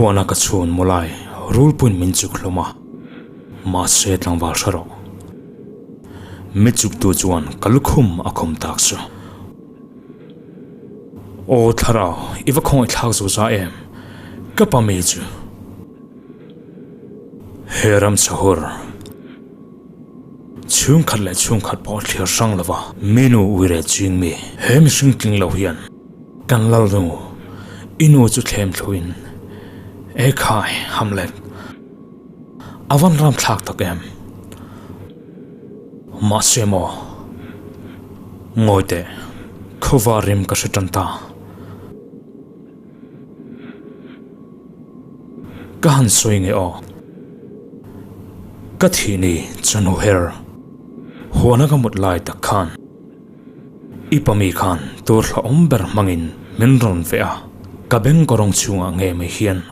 Huana ka chhun mawlai rulpuiin min chuk hlawm a, mahse tlangval hre rawh. Mi chuktu chuan ka lukhum a khum tak chu. Aw thlarau, i va khawngaih thlak zo za em? Ka pa mi chu. He ram chhahur. Chhungkhat leh chhungkhat pawh thlir hrang lova minu uire ching mi. He mihring tling lo hian kan lalnu i nu chu thlem thluin e khai Hamlet a van ram thlak tak em? Mahse maw ngawi teh khawva rim ka hre tan ta. Ka han sawi nge aw. Ka thih ni chawhnu her huana ka mut lai tak khan i pami khan tur hlauhawm ber hmangin min rawn veh a, ka beng kawrawng chhungah nge mai hian.